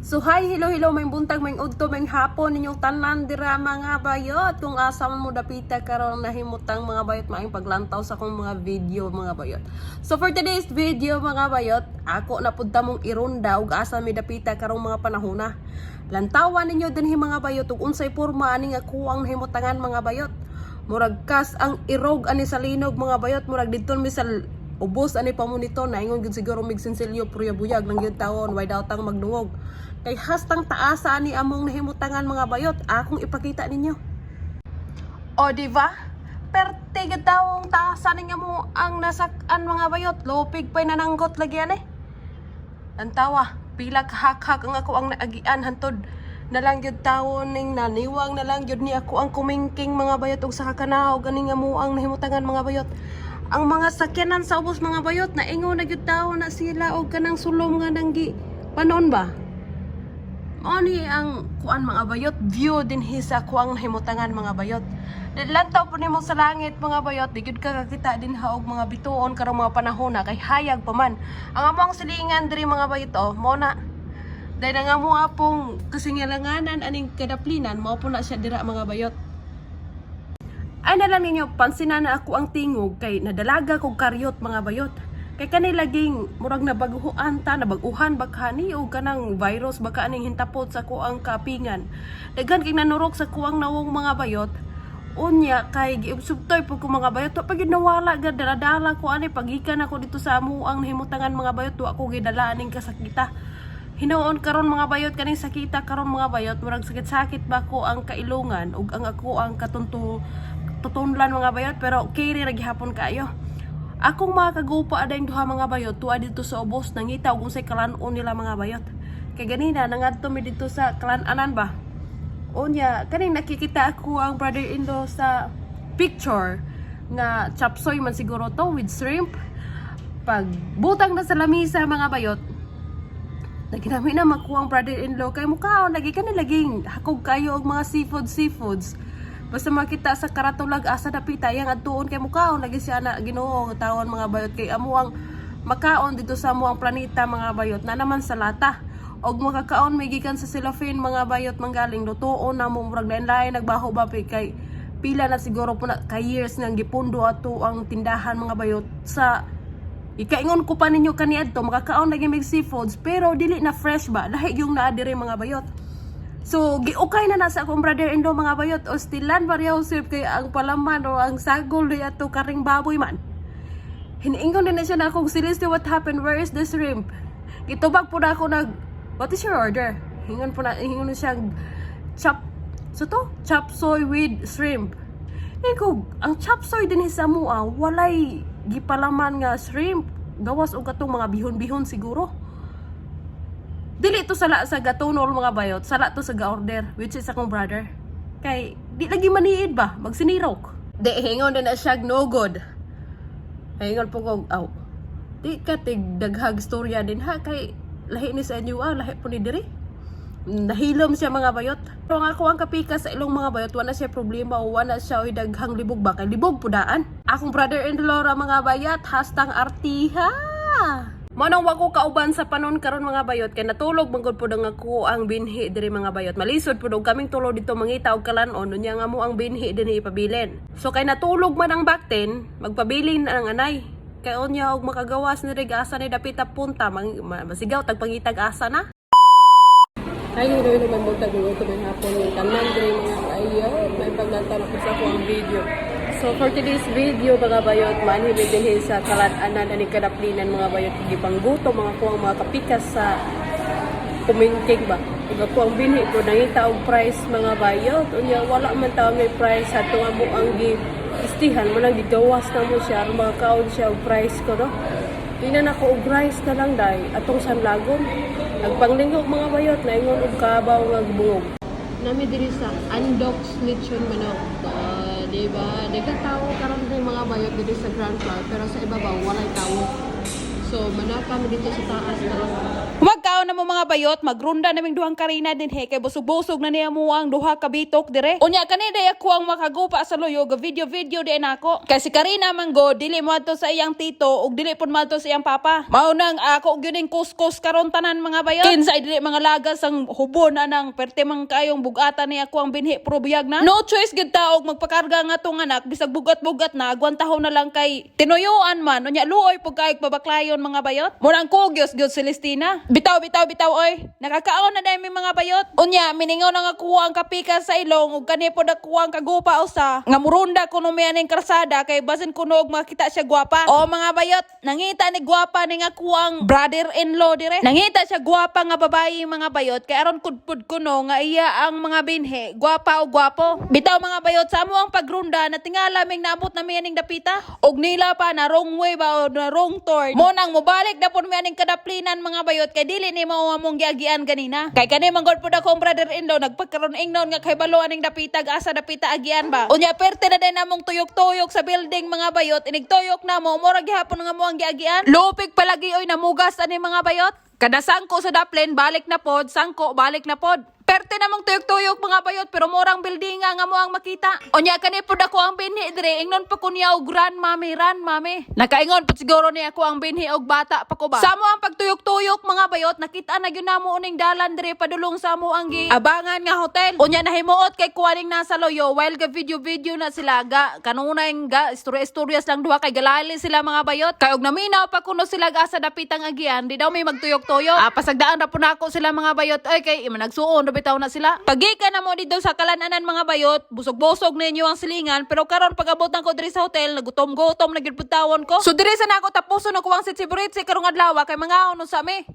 So hi, hello, hello, maayong buntag, maayong udto, maayong hapon ninyong tanan dira, mga bayot. Kung asa man mo dapita karon nahimutang, mga bayot, maayong paglantaw sa akong mga video, mga bayot. So for today's video, mga bayot, ako na pud mong irunda ug asa mi dapita karong mga panahona. Lantawan ninyo dinhi, mga bayot, ug unsay porma ani nga kuang nahimutangan, mga bayot. Murag kas ang irog ani sa linog, mga bayot, murag didto mi sa ubos ani pamunito, naingon gyud siguro mig sinsilyo purya buyag lang gyud tawon way daw tang magdungog. Kay hastang taasa ani among nahimutangan, mga bayot, akong ipakita ninyo. O di ba? Perte gid tawong taasa ni nga mo ang nasak-an, mga bayot, lupig pa'y nananggot lagi ani. Ang tawa, pila ka hakhak ang ako ang naagian hantod na lang gyud tawon ning naniwang na lang gyud ni ako ang kumingking, mga bayot, og sa kakanaog ani nga mo ang nahimutangan, mga bayot. Ang mga sakyanan sa ubos, mga bayot, naingon na gyud tawo na sila og kanang sulom nga nanggi panon ba. Mao ni ang kuan, mga bayot, view dinhi sa kuang nahimutangan, mga bayot. Lantaw po nimo sa langit, mga bayot, di gyud ka kakita din ha og mga bituon karong mga panahon na kay hayag pa man. Ang among silingan diri, mga bayot, oh, mo na. Dahil nga mo apong kasingalanganan aning kadaplinan, mao po na siya dira, mga bayot. Ay na lang ninyo, pansinan na ako ang tingog kay nadalaga kog karyot, mga bayot. Kay kani laging murag nabaguhan ta, nabaguhan baka ni o kanang virus baka aning hintapot sa kuang kapingan. Daghan kay nanurok sa kuang nawong, mga bayot. Unya kay giubsubtoy pud ko, mga bayot, wa pa gyud nawala gad dala-dala ko ani pagikan ako dito sa amuang nahimutangan, mga bayot, wa ko gidala aning kasakita. Hinuon karon, mga bayot, kaning sakita karon, mga bayot, murag sakit-sakit ba ko ang kailungan ug ang ako ang katunto tutunlan, mga bayot, pero carry ra gihapon kaayo. Akong mga kagupa adayng duha, mga bayot, tuwa dito sa ubos nangita og unsay kalan-on nila, mga bayot. Kay ganina nangadto mi dito sa kalan-anan ba. Unya kaning nakikita ako ang brother-in-law sa picture nga chopsuey man siguro to with shrimp. Pag butang na sa lamisa, mga bayot, naginami na makuha ang brother-in-law kay mukhaon lagi kani laging hakog kayo og mga seafood seafoods. Basta makita sa karatulag asa dapita yang adtuon kay mukaon lagi siya na. Ginoo tawon, mga bayot, kay amo ang makaon dito sa amo ang planeta, mga bayot, na naman sa lata og makakaon may gikan sa cellophane, mga bayot, manggaling lutuon na mo, murag lain-lain nagbaho ba kay pila na siguro po na ka years nang gipundo ato ang tindahan, mga bayot. Sa ikaingon ko pa ninyo kaniadto makakaon lagi mig seafoods pero dili na fresh ba, lahi yung naa diri, mga bayot. So giukay na na sa akong brother-in-law, mga bayot, o stilan pareho sir kay ang palaman o ang sagol di ato karing baboy man. Hiniingon din na siya na akong, "Seriously, what happened? Where is the shrimp?" Gitubag po na ako nag, "What is your order?" Hingon po na, hingon na siya, chop so to chop suey with shrimp. Ko, ang chop suey din sa mua, walay gipalaman nga shrimp. Gawas og katong mga bihon-bihon siguro. Dili to sala sa gatunol, mga bayot, sala to sa ga-order, which is akong brother. Kay di lagi maniid ba, magsinirok. Di hingon din na siya no good. Hingon po ko, aw. Di ka tig daghag storya din ha kay lahi ni sa inyo ah, lahi po ni diri. Nahilom siya, mga bayot. Pero ang ako ang kapika sa ilong, mga bayot, wala siya problema o wala siya oy daghang libog ba kay libog pudaan. Akong brother-in-law ra, mga bayat, hastang artiha. Mao nang wa ko kauban sa panon karon, mga bayot, kay natulog man gud pud ang ako ang binhi diri, mga bayot. Malisod pud og kaming tulo dito mangita og kalan-on, unya nga mo ang binhi dinhi ipabilin. So kay natulog man ang bakten, magpabilin na ang anay. Kay unya og makagawas ni asa ni dapita punta, masigaw tag pangitag asa na. Ay, hello, hello, may buntag, may gutom, may hapon, yung tanan diri, mga bayot, may paglantaw na po sa ako ang video. So, for today's video, mga bayot, manhi mi dinhi sa kalan-anan ani kadaplinan, mga bayot, gipanggutom mga kuang mga kapikas sa kumingking ba. Ug ako ang binhi ko, nangita og price, mga bayot. Unya, wala man tawo may price ato nga mo ang gi istihan mo lang gigawas na mo siya aron makakaon siya og price ko, no. Tingnan ako og rice na lang day atong sanlagon. Nagpanglingog, mga bayot, naingon og kabaw nga bungog. Nami diri sa Andok's Lechon Manok. Di ba? Di ka tao karon diri, mga bayot, diri sa ground floor pero sa ibabaw walay tao. So manaka mi dito sa taas karon. Magkaon. Pagkaon namo, mga bayot, magrunda naming duhang Karina dinhi kay busog-busog na niya mo ang duha ka bitok dire. Unya kani day ako ang makagupa sa loyo, ga video video di nako. Kay si Karina man go dili mo adto sa iyang tito ug dili pud moadto sa iyang papa. Mao nang ako gyud ning kuskus karon tanan, mga bayot. Kinsa dili mga lagas ang hubon anang perte man kayong bugatan ni ako ang binhi pero buyag na. No choice gid ta og magpakarga nga tong anak bisag bugat-bugat na, agwantahon na lang kay tinuyuan man. Unya luoy pug kay pabaklayon, mga bayot. Mo nang kugyos gyud Celestina. Bitaw, bitaw, bitaw oy. Nakakaon na dahil mi, mga bayot. Unya miningaw na nga kuha ang kapika sa ilong ug kani pod ako ang kagupa usa nga murunda kuno mi aning karsada kay basin kuno og makita siya gwapa. O mga bayot, nangita ni gwapa ni nga kuang brother-in-law dire. Nangita siya gwapa nga babayi, mga bayot, kay aron kudpud kuno nga iya ang mga binhi, gwapa o gwapo. Bitaw, mga bayot, sa amo ang pagrunda na tingala ming naabot na mi aning dapita. Og nila pa na wrong way ba o na wrong turn. Mo nang mobalik na pud mi aning kadaplinan, mga bayot, kay dili ni mao among giagian ganina. Kay kani manggod pud akong brother-in-law nagpagkaron ingnon nga kay balo aning dapita, asa dapita agian ba. Unya perte na din namong tuyok-tuyok sa building, mga bayot. Inigtuyok na mo, mura gihapon nga mo ang giagian. Lupig palagi oy, namugas ani, mga bayot. Kada sangko sa daplin, balik na pod, sangko, balik na pod. Perte namong tuyok-tuyok, mga bayot, pero murang building nga mo ang makita. Unya kani pod ako ang binhi dire, ingnon pa ko niya og "Run, mami, run, mami." Nakaingon pud siguro niya ako ang binhi og bata pa ko ba. Sa mo ang pagtuyok-tuyok, mga bayot, nakita na gyud namo uning dalan dire padulong sa mo ang gi abangan nga hotel. Unya nahimuot kay kuwaning nasa loyo while ga video-video na sila ga kanunay ga istorya-istoryas lang duha kay galali sila, mga bayot. Kay og naminaw pa kuno sila ga asa dapitang agian, di daw may magtuyok-tuyok. Ah, pasagdaan ra po nako sila, mga bayot. Ay kay nagsuon ra bitaw na sila. Pagika na mo dito sa kalananan, mga bayot, busog-busog ninyo ang silingan, pero karon pag-abot nako diri sa hotel, nagutom-gutom na gyud pud tawon ko. So diri sa nako tapuson ako ang sitsi karong adlaw kay mangaon sa mi.